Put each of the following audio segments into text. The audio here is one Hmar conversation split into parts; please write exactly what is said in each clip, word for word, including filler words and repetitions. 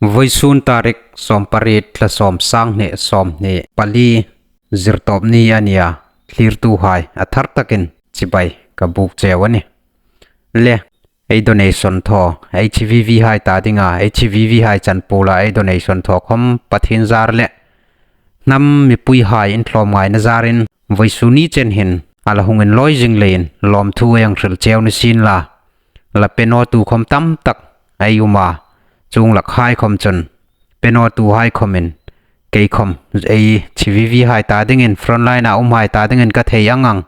Vawisun tarik sawmpariet thla sawm, sanghni sawmhni pali, Zirtawpni a nia. Thlirtuhai a thar takin chibai ka buk cheu a nih. Le, ei donation thaw, HVV hai ta dinga, HVV hai chanpuola ei donation thaw khawm Pathien zar le hnam mipuihai intlawmngaina zarin vawisun ni chen hin a la hung inlawi zing leiin lawmthu ei hang hril cheu ni sien la. La pe nawtu khawm tam tak ei um a, chuong lak hai khawm chun pe nawtuhai khawmin, kei khawm, HVV hai ta dingin, frontline-a umhai ta dingin ka thei ang ang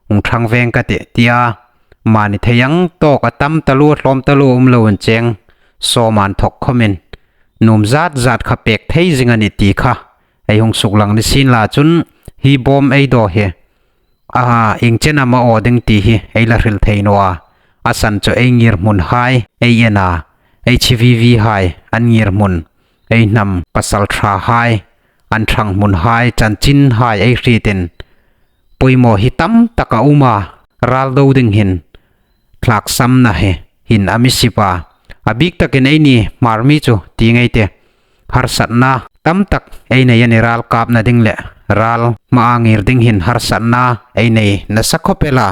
hung ṭhang veng ka tih, tia mani thei ang tawk a tam taluo, tlawm taluo um loin cheng sawm inthok khawmin nuom zat zat kha pek thei zing a nih ti kha ei hung suklang ni sien la. Chun hi bawm ei daw hi, a, ieng chen am a aw ding ti hi ei la hril thei naw a. A san chu ei ngirhmunhai ei en a, HVV hai an ngirhmun, ei hnam pasalṭhahai an ṭhang hmunhai, chanchinhai ei hrietin, poimaw hi tam tak a um a, ral do ding hin thlaksamna hi hin a mi sip a. A bik takin eini Hmar mi chu ti ngei ti, harsatna tam tak ei nei a nih, ral kapna ding le ral hmaa ngir ding hin harsatna ei nei nasa khawp el a.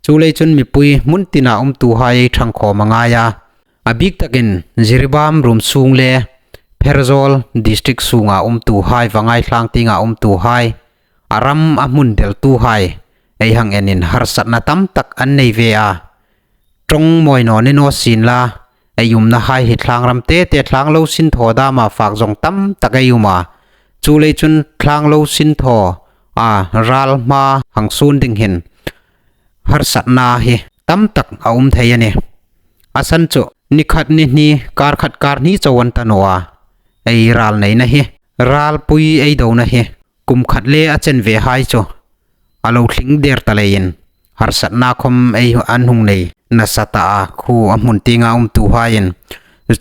Chuleiin chun mipui hmun tina umtuhai ei ṭhang khawm a ngai a. A bik takin Jiribam ruom sung le Pherzawl district sunga umtuhai, Vangaithlang tienga umtuhai, a ram a hmun deltuhai ei hang enin harsatna tam tak an nei ve a. Ṭawng mawi naw ni naw sien la, ei umnahai hi thlangram te te, thlang lo sin thaw dama fak zawng tam tak ei um a. Chuleiin chun thlang lo sin thaw a, ral hmaa hang sun ding hin harsatna hi tam tak a um thei a nih. A san chu ni khat ni hni, kar khat kar hni chau an ta naw a, ei ral neina hi, ral pui ei dona hi kum khat le a chen ve hai chu a lo tling der ta leiin harsatna khawm ei an hung nei nasa ta a, khu a hmun tienga umtuhaiin.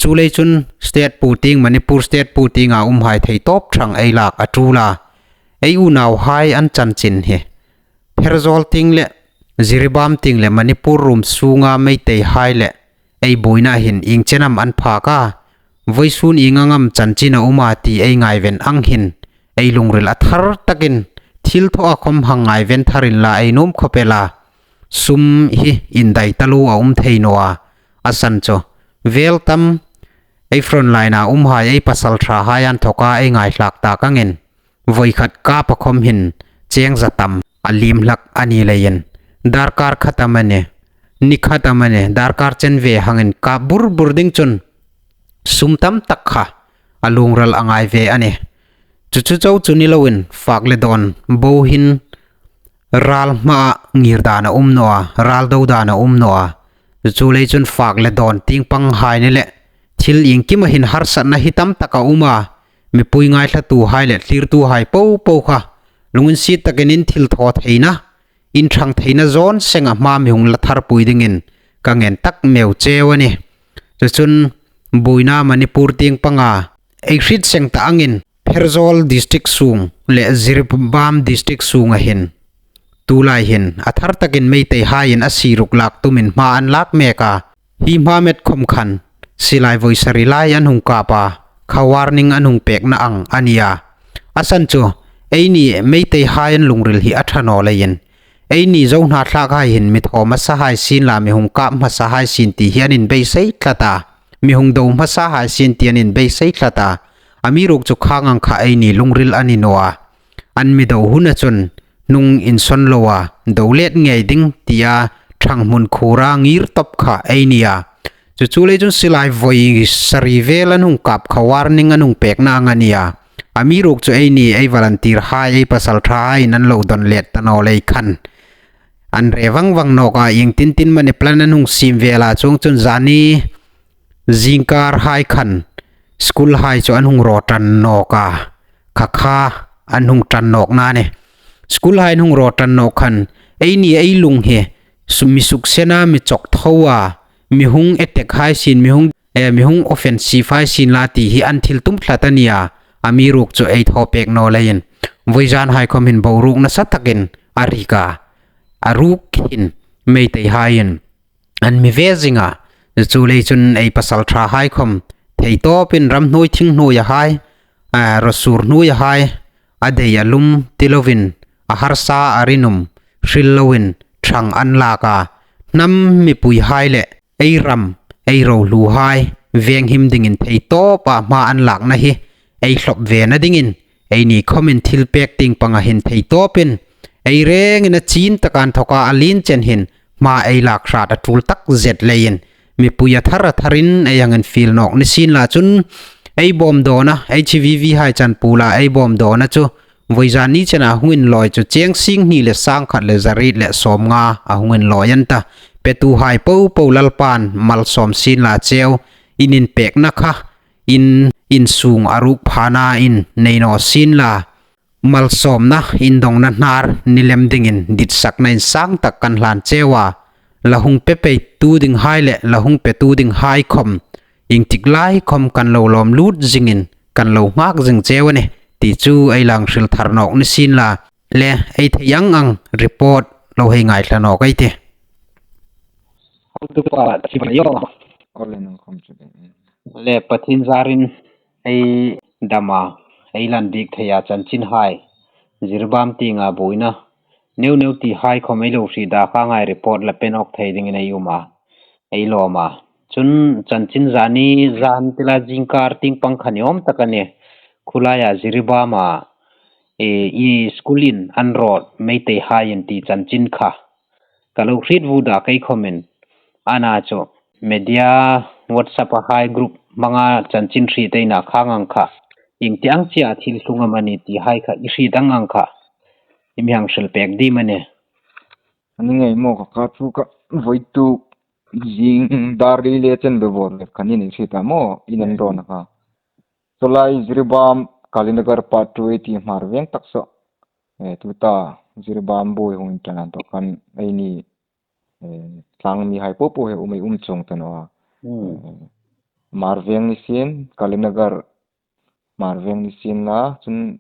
Chuleiin chun state pu tieng, Manipur state pu tienga umhai thei tawp ṭhang ei lak a ṭul a. Ei unauhai an chanchin hi Pherzawl tieng le Jiribam tieng le Manipur ruom sunga Meiteihai le ei buoina hin ieng chen am an phak a, vawisun ieng ang am chanchin a um a ti ei ngaiven ang hin ei lungril a thar takin thil thawa khawm hang ngaiven thar inla ei nuom khawp el a. Sum hi indai taluo a um thei naw a. A san chu vel tam ei frontline-a umhai, ei pasalṭhahai inthawka ei ngaithlak tak angin, vawi khat kapa khawm hin cheng za tam a liem hlak a ni leiin, darkar khat amanih, ni khat amanih, darkar chen ve hangin kap bur bur ding chun sum tam tak kha a lungral a ngai ve a nih. Chu chu chau chu ni loin fak le dawn bo hin ral hmaa ngir dan a um naw a, ral do dan a um naw a. Chuleiin chun fak le dawn tieng panghai ni le thil iengkima hin harsatna hi tam tak a um a. Mipui ngaithlatuhai le thlirtuhai po po kha lunginsiet takin in thil thaw theina, in ṭhang theina zawn senga hma mi hung la tharpui dingin ka ngen tak meu cheu a nih. Chu chun buoina Manipur tieng panga ei hriet seng ta angin Pherzawl district sung le Jiribam district sunga hin tulai hin a thar takin Meiteihaiin a siruk lak tumin hma an lak mek a. Hi hma met khawm khan silai vawi sari lai an hung kap a, kha warning an hung pekna ang a nih a. A san chu eini Meiteihai an lungril hi a ṭha naw leiin, eini Zo hnathlakhai hin mi thaw hmasa hai sien la, mi hung kap hmasa hai sien ti hi an inbeisei tlat a, mi hung do hmasa hai sien ti an inbeisei tlat a. Amiruokchu khang ang kha eini lungril a ni naw a. An mi do huna chun hnung insawn loa do let ngei ding tia ṭhang hmun khura ngir tawp kha ei ni a. Chu chu lei chun silai vawi sari vel an hung kap kha warning an hung pekna ang a ni a. Amiruokchu eini ei volunteer hai, ei pasalṭhahaiin an lo dawn let ta naw lei khan an re vang vang nawk a, ieng tin tin mani plan an hung siem vel a, chuongchun zani zingkar hai khan school hai chu an hung raw ṭan nawk a, kha kha an hung ṭan nawk na ni. School hai an hung raw ṭan nawk khan eini ei lung hi su-, mi suksiena, mi chawk tho a, mi hung attack hai sien, mi hung, eh, mi hung offensive hai sien la ti hi an thil tum tlat a ni a. Amiruokchu ei thaw pek naw leiin vawizan hai khawm hin boruok nasa takin a rik a, a ruk hin Meiteihaiin an mi ve zing a. Chu lei chun ei pasalṭhahai khawm thei tawpin ramhnuoi thinghnuoia hai, a, rawsur hnuoia hai, a dei a lum ti lovin, a harsa a rinum, hril loin, ṭhang an lak a, hnam mipui hai le, ei ram, ei ro hlu hai, veng him dingin thei tawpa hma an lakna hi, ei hlawp vena dingin, eini khawmin thil pek tieng panga hin thei tawpin, ei rengin a chin taka an thawka a lien chen hin, hma ei lak hrat a tul tak zet leiin, mipui a thar a tharin ei hang infiel nawk ni sien la chun, ei bawm dawna, H V V hai chan pula ei bawm dawna chu, vawizan ni chena hung inlawi chu cheng sing hni le sang khat le za riet le sawmnga a hung inlawi an ta. Petuhai popo Lalpan malsawm sien la cheu, in inpekna kha, in, insung a ruk phana in nei naw sien la, malsawmna indongna hnar ni lem dingin ditsakna insang tak kan hlan cheu a, la hung pe peitu ding hai le la hung petu ding hai khawm, iengtik lai khawm kan lo lawm lut zingin kan lo nghak zing cheu a nih, ti chu ei la hril thar nawk ni sien la, le ei thei ang ang report lo hei ngaithla nawk ei tih. Hotupa, chibai aw. Aw le, nang khawm chu le. Le Pathien zarin ei dam a, ei lan dik thei a, chanchin hai, Jiribam tienga buoina neu neu ti hai khawm ei lo hriet a, khang hai report la pe nawk thei dingin ei um a, ei lawm a. Chun chanchin zani zan tila zingkar tieng pang kha ni awm tak a nih. Khulaia Jiribama, e, i school in an rawt Meitei haiin ti chanchin kha ka lo hriet vut a, kei khawmin. Ana chu media WhatsApp a hai group hmanga chanchin hriet ei na khang ang kha, iengtik ang chea thil tlung am a ni ti hai kha i hriet ang ang kha i mi hang hril pek dim a nih. A ni ngei maw, ka ka thu ka voituk zing dar li le chen be bawr le khan in hriet a maw, in an rawna kha. Tulai Jiribam Kalinagar part two ei ti Hmar Veng tak saw. E, tuta Jiribam buoi hung inṭan an tawk khan eini, e, tlang mi hai popo hi um ei um chuong ta naw a. Hmm. E, Hmar Veng ni sien, Kalinagar Hmar Veng ni sien la, chun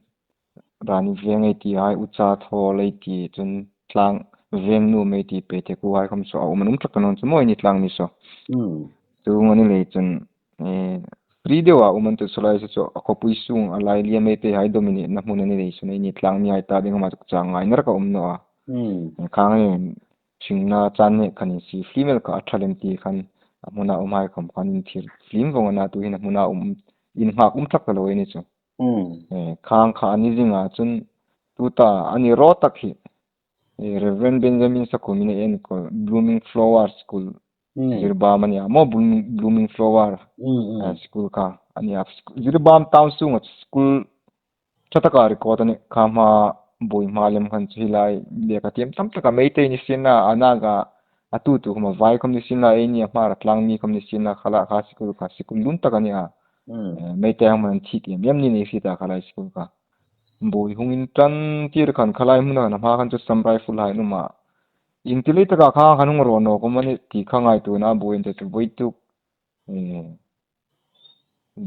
Rani Veng ei ti hai, Ucha Thawl ei ti, chun Tlang Veng Nuom ei ti, Peitheku hai khawm saw a um an um tlat ta naw chu maw eini tlang mi saw. Hmm. Chuong a ni lei chun, e, free deu a um an tih, saw lai saw chu a khawpui sung a lai lia Meitei hai dominate-na hmun a ni lei chun eini tlang mi hai ta ding khawma chu chang ngaina rak a um naw a. Hmm. E, khang e, hringna chan ne khan insi flim el kha a ṭha lem ti khan a hmuna um hai khawm khan inthir flim vawng a na, tu hin a hmuna um, innghak um tlat ta lo ei ni chu. Hmm. E, khang kha a ni zinga chun tuta a ni raw tak hi, e, Reverend Benjamin Sakhumin a enkawl Blooming Flower School, hmm, Jiribam a ni a maw, Blooming, Blooming Flower, hmm, hmm, a, school kha a ni a. Jiribam town sunga school ṭha taka record a ni kha, hma buoi hma lem khan chu hi lai lekha tiem tam taka Meitei ni sien la, a Naga, a tu tu khawma vai khawm ni sien la, eini a Hmar a tlang mi khawm ni sien la, kha la kha school kha school lun tak a ni a. Hmm. E, Meitei hang man thik em em ni nei si ta kha lai school kha. Buoi hung inṭan tir khan kha lai hmuna khan a hma khan chu Assam Rifle hai an um a. Iengtik lei taka kha khan hung raw nawk um a ni ti kha ngaituona buoi in te chu voituk, e,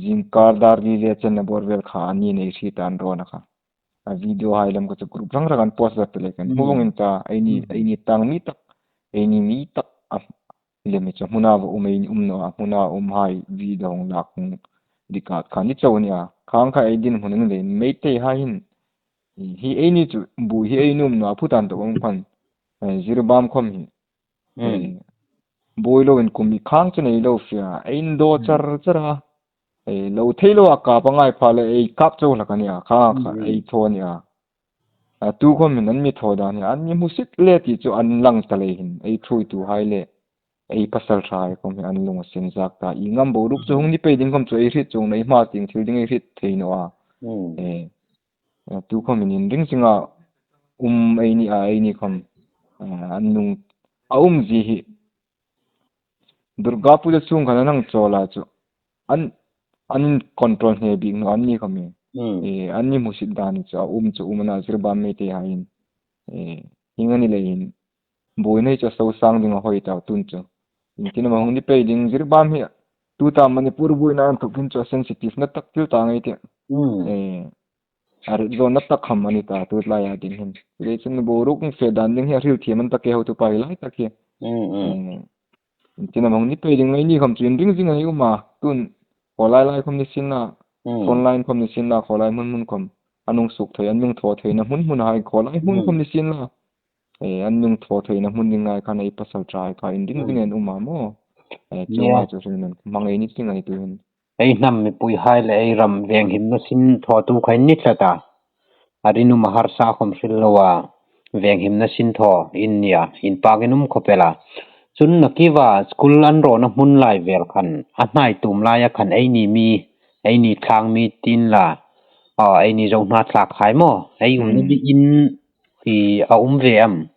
zingkar dar li le chenna bawr vel kha a ni nei hriet an rawna kha. A video hai lam kha chu group hrang hrang an post zat ta le kan hmu vawng in ta, eini, hmm, eini tlang mi tak, eini mi tak a lem hi chu hmuna va um ei ni um naw a, hmuna um hai video hung lak hung dikhat kha ni chau a ni a. Khang kha ei dinhmun a ni lei, Meitei hai hin, hi eini chu buoi hi ei nuom naw a, phu tan tawk ang khan, e, Jiribam khawm hi, hmm, e, buoi loin kum hi khang chu nei lo fia, ei indaw char char a, e, lo thei lo a kap a ngai pha le ei kap chau hlak a ni a, khang kha, hmm, ei thaw a ni a. A, tu khawmin an mi thaw dan hi an mi hmusit le ti chu an lang ta lei hin, ei ṭhuoitu hai le ei pasalṭha hai khawm hi an lung a sen zak ta. I ngam bo ruk chu hung ni pei ding khawm chu ei hriet chuong naw, i hma tieng thil ding ei hriet thei naw a. Hmm. E, e, tu khawmin inring zinga um ei ni a, eini khawm, e, an lung a um zie hi Durga Puja chung khan an hang chawl a chu. An, an incontrol hne bik naw an ni khawm e. Hmm. E, an mi hmusit dan hi chu a um chu um a na, Jiribam Meitei haiin, e, hieng a ni lei hin buoina hi chu a sosang ding a hoi ta tun chu. Iengtin am a hung ni pei ding, Jiribam hi tuta Manipur buoina inthawk hin chu a sensitive-na tak thil ta ngei tih. Hmm. E, a rit zawnna tak khawm a ni ta tu laia ding hin. Leichun boruok fe dan ding hi a hril thiam an ta ke, hotupa hi lai tak hi. Mm, mm. Mm. Tin a hmang ni pei ding, eini khawm chu inring zing a ni um a. Tun khawlai lai khawm ni sien la, Hmm. Frontline khawm ni sien la, khawlai hmun hmun khawm an hung suok thei, an hung thaw theina hmun hmun hai khawlai hmun Hmm. khawm ni sien la. Eh, an hung thaw theina hmun ding lai khan ei pasalṭhahai kha indin Hmm. ding an um a maw. Eh, Nia. Chuong chu hring nan hmang ei ni sien a ni tuhin. Ei hnam mipuihai le ei ram venghimna sin thawtu kha in ni tlat a. A rinum a harsa khawm hril lo a, venghimna sin thaw in nia, inpakin um khawp el a. Chun nakie school an rawna hmun lai vel khan, a hnai tum laia khan eini mi, eini thlang mi tin la, a, eini Zo hnathlakhai maw, ei umna Hmm. biekin hi a um ve am?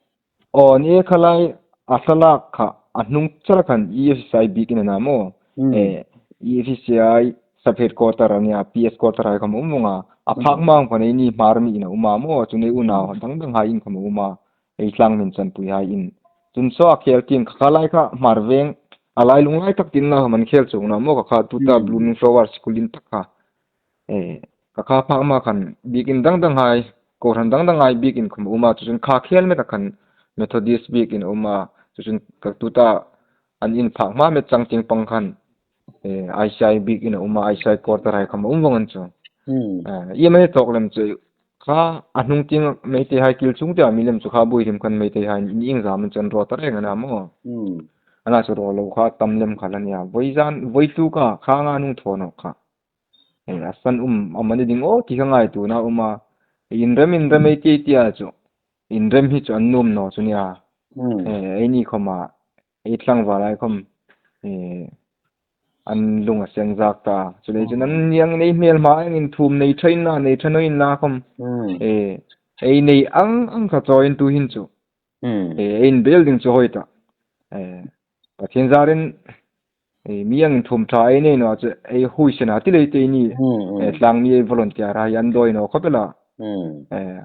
Aw, ni e, khalai a thlalak kha a hnung char khan E F C I biekin a na maw. Hmm. Eh, E F C I sub headquarter a nia, P S quarter hai khawm a um vong a. A Hmm. phak hma khan eini Hmar mi in a um a maw, chun ei unau Hmm. dang dang hai in khawm a um a. Ei tlangmin chanpuihai in. Chun saw a khel tieng kha khalai kha Hmar veng, a lailung lai tak tin la khawm an khel chuong naw maw, kha kha tuta Hmm. Blooming Flower School in tak kha. Eh, kha kha phak hma khan biekin dang dang hai, kohran dang dang hai biekin khawm a um a, chu chun kha khel met a khan Methodist biekin a um a, chu chun kha tuta an inphak hma met chang tieng pang khan, eh, I C I biekin a um a, I C I quarter hai khawm a um vong an chu. Hmm. Eh, iem a ni tawk lem chu, kha a hnung tieng Meiteihai kil chung tia mi lem chu kha buoi hrim khan Meiteihai in iengzam an chu an raw ta reng a na maw. Hmm. Ana chu raw lo kha tam lem kha la nia. Voizan, voituk a kha nga hung thaw nawk kha. Eh, a san um, amani ding aw, ti kha ngaituona um a. Inrem, inrem ei ti tia chu. Inrem hi chu an nuom naw chu nia. Hmm. Eh, eini khawma, ei tlangvalhai khawm, eh, an lung a seng zak ta. Chuleiin chun an Hmm. niang nei hmel hma ang inthum nei ṭha inla, nei ṭha naw inla khawm. Hmm. Eh, ei nei ang ang kha chawiin tuhin chu. Hmm. Eh, ei inbel ding chu hoi ta. Eh, Pathien zarin, eh, mi ang inthum ṭha ei nei naw chu, ei huoisen a ti lei te ni. Hmm, hmm. Eh, tlangmi ei volunteer hai an dawi naw khawp el a. Hmm. Eh,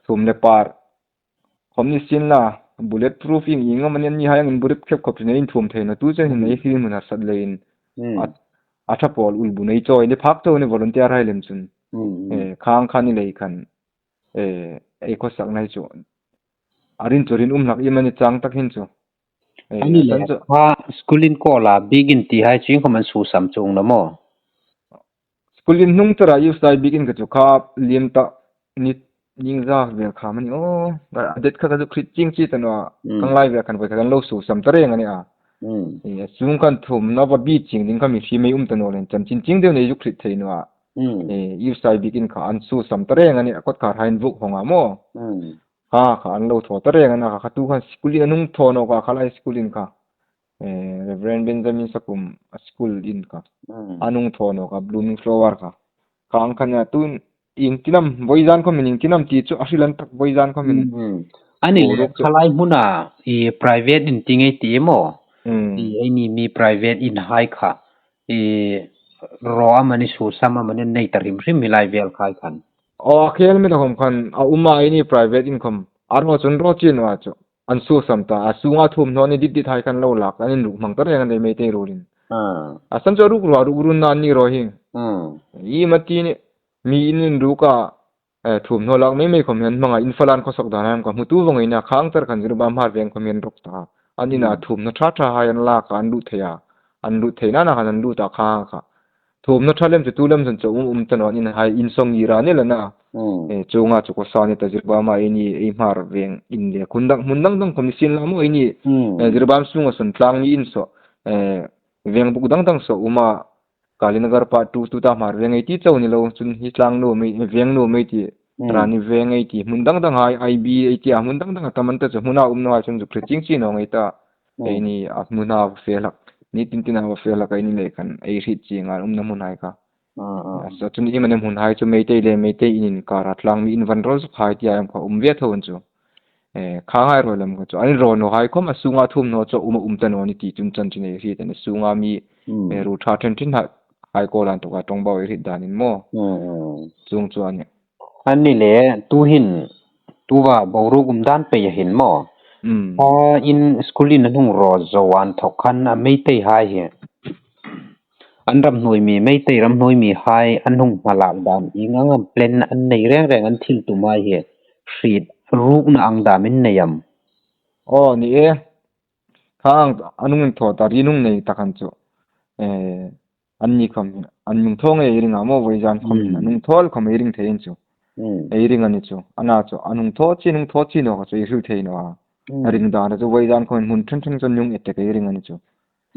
thum le par. Khawm ni sien la, bullet proof ieng ieng amanih an ni hai ang in bullet khep khawp chu nei inthum thei naw tu chen hin Hmm. ei hriet hmun harsat leiin. Hmm. A, a ṭha pawl ulbu nei chawi ni phak chau ni volunteer hai lem chun. Hmm, hmm. Eh, khang khan ni lei khan. Eh, ei khawsak nei chu. A rin chu rin um hlak iemani chang tak hin chu. Eh, Ani le, san chu. Kha school in kawl a biekin ti hai chu iengkhawm an susam chuong naw maw? School in hnung chara E F C I biekin kha chu kha liem ta ni, ni zak vel kha mani aw. A det kha ka zuk hriet chieng chi ta naw a. Hmm. Khanglai vel khan voi kha kan lo susam ta reng a nia. Hmm. Eh, a chung khan thumna va bit chieng ding kha mi hrim ei um ta naw leiin chanchin chieng deu nei zuk hriet thei naw a. Hmm. Eh, E F C I biekin kha an susam ta reng a nia, a kawtkhar hai an vuk hawng a maw. Hmm. Kha, kha an lo thaw ta reng a na kha, kha tu khan school in an hung thaw nawk a, khalai school in kha. Eh, Reverend Benjamin Sakum a school in kha. Hmm. An hung thaw nawk a, Blooming Flower kha. Khang khan a tun iengtin am, voizan khawmin iengtin am ti chu a hril an tak voizan khawmin. Hmm, hmm. Ani le, Boruak chu. Khalai hmuna, i private in ti ngei ti maw? Hmm. I eini mi private in hai kha. I raw amani susam amani nei ta hrim hrim hi lai vel khai khan. Aw, khel met a khawm khan, a um a eini private in khawm. A raw chun raw chin wa chu. An susam ta, a sunga thum hnaw ni dit dit hai khan lo lak, an inruk hmang ta reng a ni Meitei ruolin. Ah. A san chu a ruk ruo, ruk ruo nan ni raw hi. Hmm. Iemani mi in inruk a, eh, thum hnaw lak mei mei khawm hian hmanga infalan khawsak dan hian ka hmutu vawng a nia, khang char khan Jiribam Hmar veng khawm hian rawk ta. An ina Hmm. thum hnaw ṭha ṭha hai an lak a, an lut thei a. An lut theina na khan an lut a kha kha. Thum hnaw ṭha lem chu tu lem chun chu um, um ta naw a, an in hai insawng ngir a ni la na. Hmm. Eh, chunga chu khawsa ni ta Jiribam a eini, ei Hmar veng in le. Khun dang, hmun dang dang khawm ni sien la maw eini. Hmm. Eh, Jiribam sunga sawn tlang ni in saw. Eh, veng buk dang dang saw um a. Kalinagar Part two, tuta Hmar veng ei ti chau ni lo, chun hi tlang nuom ei, veng nuom ei ti, Hmm. Rani veng ei ti, hmun dang dang hai, I B ei ti a, hmun dang dang a tam an ta chu, hmuna um naw hai chun zuk hre ching chi naw ngei ta. Hmm. Eini a hmuna va fe hlak, ni tin tina va fe hlak eini le khan, ei hriet chieng a umna hmun hai kha. Ah, ah. A sa chun iemani hmun hai chu Meitei le Meitei in inkar a, tlang mi in van rawl zuk hai ti a em kha um ve tho an chu. Eh, kha ngai raw lem kha chu. An raw naw hai khawm a sunga thum naw chu um a um ta naw ni ti chun chanchin ei hriet a ni sunga mi, Hmm. eh, ru ṭha ṭhen ṭhin hai, hai kawl an tuk a ṭawngbau ei hriet dan in maw. Hmm, hmm. Chung chu a ni. A ni le, tu hin, tuva boruok um dan pei a hin maw. Hmm. Kha in school in an hung raw zo an thawk khan a Meitei hai hi. An ram hnuoi mi, Meitei ram hnuoi mi hai an hung hmalak dan, ieng ang am plan an nei reng reng an thil tum hai hi, hriet rukna ang dam in nei am? Aw, ni e. Kha ang an hung thaw ta rin hung nei ta khan chu. Eh, Anni khawm hin an hung thaw ngei ei ring a maw, vawizan khawm hin. Mm. An hung thaw khawm ei ring thei in chu. Mm. Ei ring a ni chu. Ana chu, an hung thaw chin, hung thaw chin naw kha chu ei hril thei naw a. Mm. A ring dan chu vawizan khawm hin hmun ṭhen ṭhen chun hung et tek ei ring a ni chu.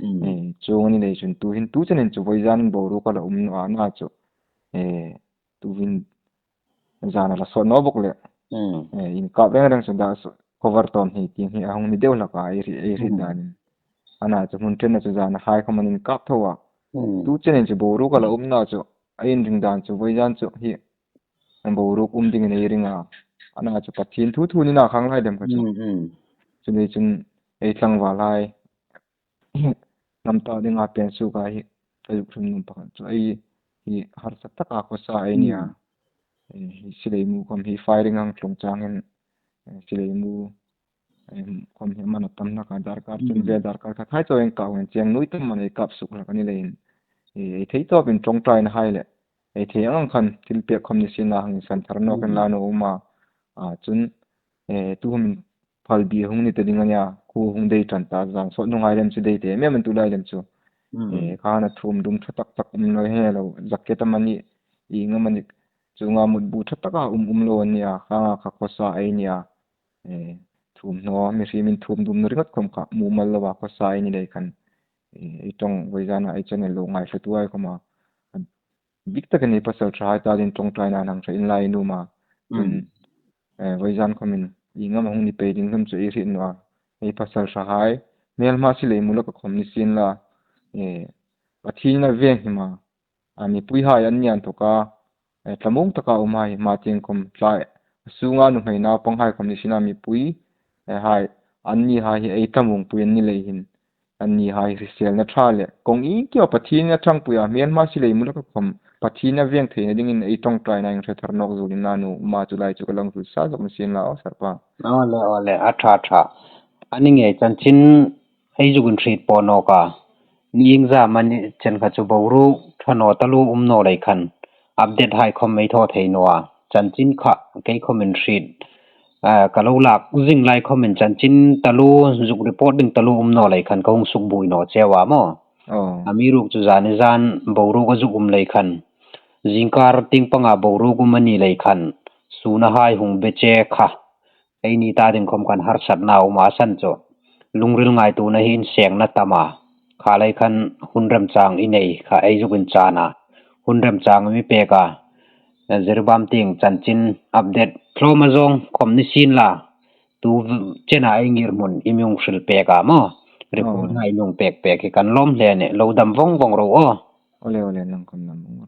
Mm. Eh, chuong a ni lei chun tu hin tu chenin chu vawizan boruok a la um naw a, ana chu. Eh, tu hin zana la sawt naw bawk le. Mm. Eh, inkap reng reng chu dah cover tawm hi ti hi a hung ni deu hlak a, ei hriet, ei hriet Mm. danin. Ana chu hmun ṭhenna chu zana hai khawm an inkap tho a. Mm. Tu chenin chu boruok a la um naw chu, a inring dan chu, vawizan chu hi boruok um dingin ei ring a. Ana chu Pathien thu thu ni naw khang lai dem kha chu. Mm, mm. Chu ni chun ei tlangval hai hnam ta dinga pen suok a hi ka zuk hrim nuom pakhat chu ei hi harsa taka khawsa ei ni a. Mm. Eh, hi sileimu khawm hi firing hang tlung changin, eh, sileimu, eh, khawm hi man a tam hlak a, darkar chun Mm. ve darkar khat hai chawng kha hung cheng nuoi tam man ei kap suok hlak a ni leiin. Eh, ei thei tawpin ṭawngṭaina hai le ei thei ang ang khan thilpek khawm ni sien la hang insan thar nawk Mm. inla nuom a. A chun, eh, tu khawmin phalbi hung ni ta ding a nia, khuo hung dei ṭan ta, zan sawt hnung hai lem chu dei ta em em an tu lai lem chu. Mm. Eh, kha ana thuom dum ṭha tak tak um lo hi lo, jacket amanih, ieng amanih, chunga mut bu ṭha taka um um lo an nia, kha nga kha khawsa ei nia. Eh, thuom hnaw, mihrimin thuom dum ringot khawm kha mumal lo a khawsa ei ni lei khan. Eh, ei ṭawng vawizana ei channel lo ngaithlatu hai khawma. Bik takin ei pasalṭha hai ta dingin ṭawngṭaina hang hril inla ei nuom a. Mm. Chun, eh, vawizan khawmin ieng am hung ni pei ding hlum chu ei hriet naw a. Ei pasalṭha hai, hmelma sileimu laka khawm ni sien la. Eh, Pathien a veng hi ma. A mipui hai an ni inthawka, eh, thlamuong taka um hai, hma tieng khawm tlai. A sunga nuhmei naupang hai khawm ni sien la mipui, eh, hai, anni hai hi ei thlamuongpui an ni lei hin. Anni hai hriselna ṭha le kawng ieng kia Pathien a ṭhangpui a, hmelma sileimu laka khawm Pathien a veng theina dingin ei ṭawngṭaina hang hril thar nawk zuol inla nuom a, chu lai chu ka lang hril sa zawk ni sien la aw, Sarpa. Aw le, aw le, a ṭha ṭha. A ni ngei, chanchin ei zuk inhriet pawh nawk a. Ni ieng zat am a ni chen kha chu boruok ṭha naw taluo um naw lei khan update hai khawm ei thaw thei naw a. Chanchin kha kei khawmin hriet, ah, ka lo lak zing lai khawmin chanchin taluo, zuk report ding taluo um naw lei khan ka hung sukbuoi naw cheu a maw. Oh. Amiruokchu zani zan boruok a zuk um lei khan, zingkar tieng panga boruok um a ni lei khan, sun a hai hung be che kha eini ta ding khawm khan harsatna um a san chu. Lungril ngaituona hi insengna tam a. Kha lei khan hun remchang i nei kha ei zuk inchan a. Hun remchang mi pek a. Jiribam tieng chanchin update tlawma zawng khawm ni sien la. Tu chena ei ngirhmun i mi hung hril pek a maw. Report Oh. na i mi hung pek pek hi kan lawm hle a nih. Lo dam vawng vawng ro aw. Ole, ole, nang khawm dam vawng ro.